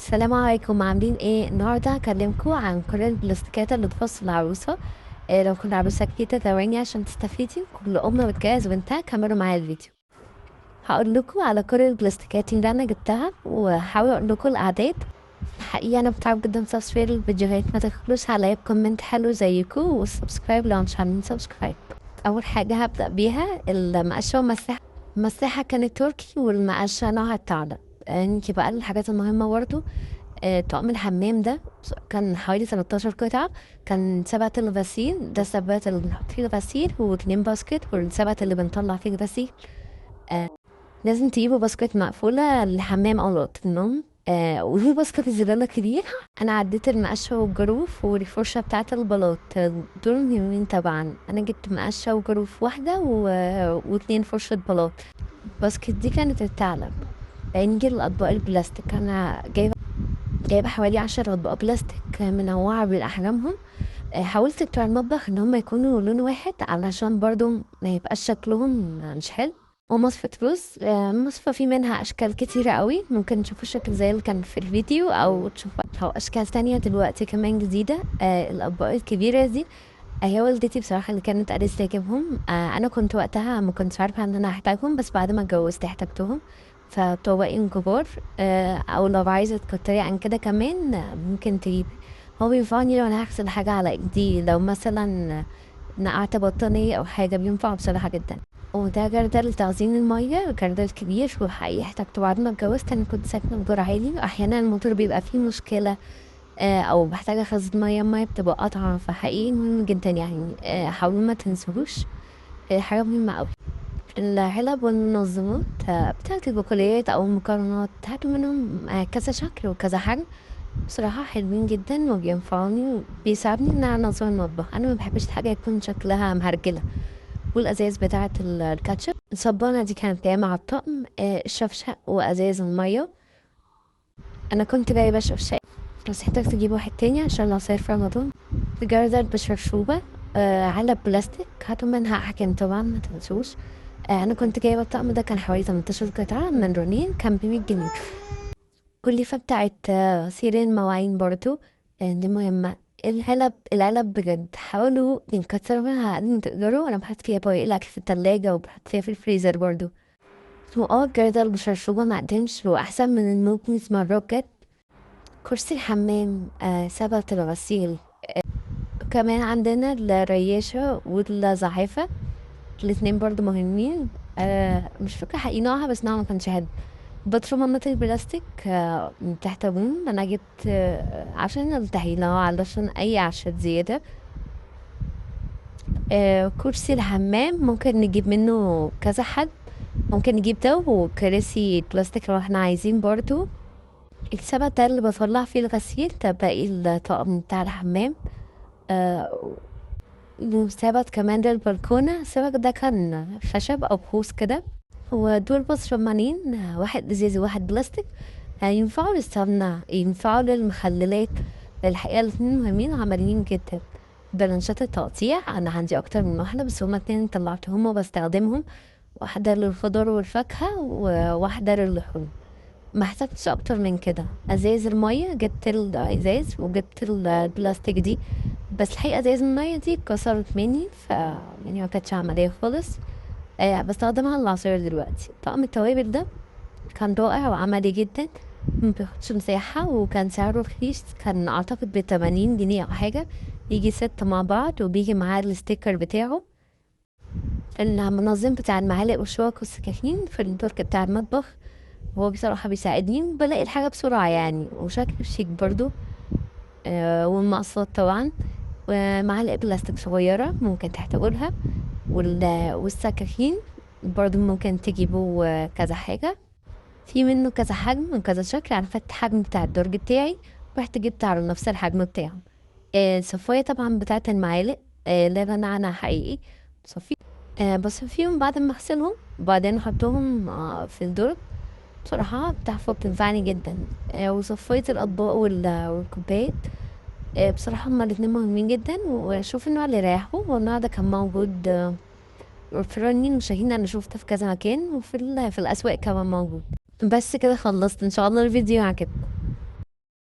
السلام عليكم، عاملين ايه؟ النهارده هكلمكم عن كل البلاستيكات اللي تخص العروسة. إيه لو كنت عروسه جديدة ثواني عشان تستفيدي. كل ام بتجهز بنتها كملوا معايا الفيديو. هقول لكم على كل البلاستيكات اللي انا جبتها وهحاول اقول لكم الاعداد. الحقيقة انا بتعب جدا في تصوير الفيديوهات، ما تخلوش عليا ب comment حلو زيكم وال subscribe لو مش عاملين subscribe. اول حاجة هبدا بيها المقشه والمساحة. المساحة كانت تركي والمقشه نوعها الثعلب. نيجي بقى للحاجات المهمة برضه. طقم الحمام ده كان حوالي 13 قطعة، كان سبت الغسيل، ده السبت اللي بنحط فيه الغسيل، واتنين basket، والسبت اللي بنطلع فيه الغسيل. لازم تجيبوا basket مقفولة للحمام أو لأوضة النوم. وفي basket الزبالة كبير. أنا عديت المقشة والجروف والفرشة بتاعة البلاط، دول مهمين طبعا. أنا جبت مقشة وجروف واحدة واتنين فرشة بلاط. ال basket دي كانت الثعلب. نيجي للأطباق البلاستيك، أنا جايبة حوالي 10 أطباق بلاستيك منوعة بالأحجامهم. حاولت بتوع المطبخ إن هما يكونوا لون واحد علشان برضو ما يبقاش شكلهم مش حلو. ومصفى رز، مصفى في منها أشكال كتيرة قوي، ممكن تشوفوا الشكل زي اللي كان في الفيديو أو تشوفوا أو أشكال تانية دلوقتي كمان جديدة. الأطباق الكبيرة دي هي والدتي بصراحة اللي كانت قالت لي أجيبهم. أنا كنت وقتها ما كنتش عارفة إن أنا هحتاجهم، بس بعد ما اتجوزت احتاجتهم. فطبقين كبار، او لو عايزه تكتري عن كده كمان ممكن تجيبي. هو بينفعني لو انا هغسل حاجة على ايدي، لو مثلا نقعت بطانيه او حاجة، بينفع بصراحة جدا. وده جردل لتخزين المية، جردل كبير وحقيقي احتاجته بعد ما اتجوزت. انا كنت ساكنة في دور عالي، واحيانا الموتور بيبقى فيه مشكلة، او بحتاج اخزن مية، المية بتبقى قطعه، فحقيقي مهم جدا يعني. حاولوا ما تنسوهوش، حاجة مهمة قوي. العلب والمنظمات بتاعت البقوليات او المكرونات، هاتوا منهم كذا شكل وكذا حجم، بصراحة حلوين جدا وبينفعوني وبيساعدني ان انا انظم المطبخ. انا ما بحبش الحاجة يكون شكلها مهرجلة. والازاز بتاعت الكاتشب، الصبانة دي كانت جاية مع الطقم، الشفشق وازاز المية. انا كنت جايبة شفشق بس احتاجت اجيب واحد تاني عشان العصير في رمضان. الجردل بشرشوبة، علب بلاستيك هاتوا منها احجام طبعا ما تنسوش. انا كنت جايبه الطقم ده كان حوالي 18 قطعه من رونين، كان ب100 جنيه. كلفه بتاعت سيرين مواعين برضو، دي مهمة. العلب بجد حاولوا نكتروا منها قد ما تقدروا. انا بحط فيها بواقي الاكل في التلاجة وبحط فيها في الفريزر برضو. الجردل بشرشوبه ما قدمش واحسن من الموك 100 مرة بجد. كرسي الحمام، سبت الغسيل، كمان عندنا الرياشة والزعافة، الاتنين برضو مهمين. مش فاكرة حقيقي نوعها، بس نوعها ما كانش حلو. بطرمانات البلاستيك، تحت بوم. انا جبت، عشان التهيلة، علشان اي عشان زيادة. كرسي الحمام ممكن نجيب منه كذا حد، ممكن نجيب ده وكراسي بلاستيك لو احنا عايزين برضو. السبت ده اللي بطلع فيه الغسيل، ده باقي الطقم بتاع الحمام. وسبت كمان للبلكونة. السبت ده كان خشب أو خوص كده، ودول بس رمانين، واحد ازاز وواحد بلاستيك. ينفعوا للسمنة، ينفعوا للمخللات. الحقيقة الاتنين مهمين وعمليين جدا. بلانشات التقطيع أنا عندي أكتر من واحدة، بس هما اتنين طلعتهم وبستخدمهم، واحدة للخضار والفاكهة وواحدة للحوم. ما احتاجتش اكتر من كده. ازايز المية جبت الازاز وجبت البلاستيك دي، بس الحقيقة ازايز المية دي اتكسرت مني، ف ما كانتش عملية خالص. بستخدمها للعصير دلوقتي. طقم التوابل ده كان رائع وعملي جدا، ما بياخدش مساحة، وكان سعره رخيص، كان اعتقد بتمانين جنيه او حاجة. يجي 6 مع بعض وبيجي معاه ال sticker بتاعه. المنظم بتاع المعالق والشوك والسكاكين في الدرج بتاع المطبخ، هو بصراحة بيساعدني بلاقي الحاجة بسرعة وشكله شيك برضو. والمقصات طبعا، ومعالق بلاستيك صغيرة ممكن تحتاجولها، والسكاكين برضو ممكن تجيبوا كذا حاجة، في منه كذا حجم وكذا شكل. انا خدت حجم بتاع الدرج بتاعي، رحت جبت على نفس الحجم بتاعه. الصفاية طبعا بتاعت المعالق، لا غنى عنها حقيقي. بصفيهم بعد ما اغسلهم وبعدين احطهم في الدرج. بصراحة بتحفظ بتنفعني جدا. وصفية الأطباق والكوبايات، بصراحة هما الاتنين مهمين جدا. وشوف النوع اللي يريحه، والنوع ده كان موجود، في رنين وشاهين، أنا شفته في كذا مكان، وفي في الأسواق كمان موجود. بس كده خلصت، إن شاء الله الفيديو عجبكم.